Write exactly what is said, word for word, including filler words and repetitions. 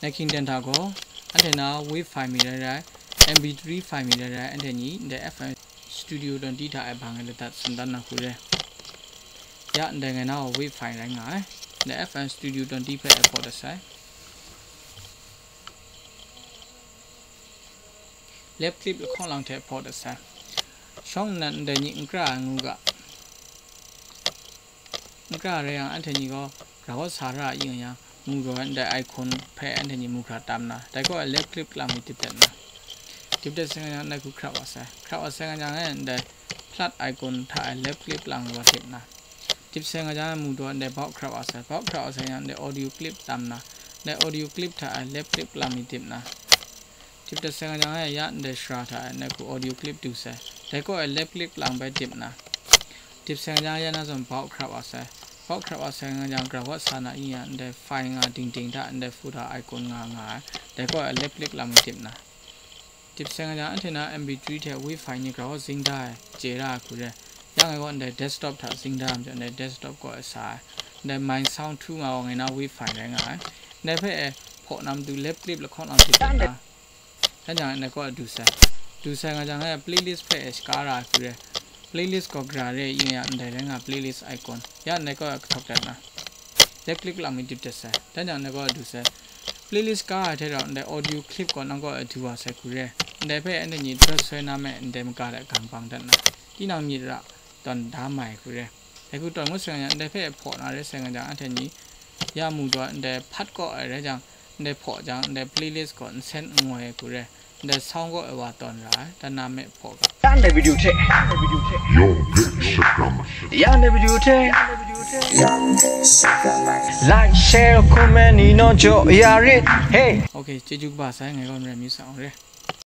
Nai hkying ten hta gaw, anhte na wave file mi rai rai, M P three file mi rai rai, anhte ni ndai F L Studio twenty hta e bang e ladat tsun dan na hku re. Ya, ndai ngai na gaw wave file rai nga ai. Ndai F L Studio twenty hpe e hpaw dat sai. Left click lahkawng lang hte hpaw dat sai. Shawng nnan ndai ni n kra ai ngu ga. N kra rai yang, anhte ni gaw grau sa ra yin yang, mu gaw ndai icon hpe anhte ni mu hkra tam na, dai kaw e left click lang mi dip dat na. Dip dat sai nga yang, ndai hku hkrap wa sai. Hkrap wa sai nga yang, ndai plus icon hta e left click lang wa dip na. Dip sai nga yang, mu gaw ndai baw hkrap wa sai. Baw hkrap wa sai yang, ndai audio clip tam na. Ndai audio clip hta e left click lang mi dip na. Dip dat sai nga yang, ya ndai shara hta e ndai hku audio clip du sai. Dai kaw e left click lang bai dip na. Dip sai nga yang, ya na zawn baw hkrap wa sai. Baw hkrap wa sai nga yang, grau sa na yin yang, ndai file nga ding ding hta, ndai folder icon nga nga ai. Dai kaw e left click lang mi dip na. Dip sai nga yang, anhte na M P three hte wave file ni grau zing da ai, chye ra ai hku re. Ya ngai gaw ndai desktop hta zing da ai majaw, ndai desktop kaw e sa ai. Ndai my sound two nga gaw ngai na wave file rai nga ai. Ndai hpe e hpaw na matu left click lahkawng lang dip dat na. Dan jang ndai kaw e du sai. Du sai nga jang e playlist hpe e shaka ra ai hku re. Playlist gaw gara re yin yang, ndai rai nga playlist icon. Ya ndai kaw e kahtaw dat na. Left click lang mi dip dat sai. Dan jang ndai kaw e du sai. Playlist ka ai hte rau ndai audio clip gaw nang kaw e du wa sai hku re. Ndai hpe anhte ni dawt soi na me ndai maga de gang bang dat na. Tinang myit ra tawn da mai hku re. Dai hku tawn ngut sai nga yang, ndai hpe hpaw na rai sai nga jang, anhte ni ya mu gaw ndai hpat kaw ai rai jang, ndai hpaw jang, ndai playlist gaw nsen n ngoi ai hku re. Ndai sound gaw e wa tawn ra ai, dan na me hpaw ga. Yan de video hte. Yan de video hte. Yan de video hte. Yan de video hte. Like, share, comment, ni no jo ya rit. Hey. Okay, chyeju kaba sai, ngai gaw n rai mi sa re.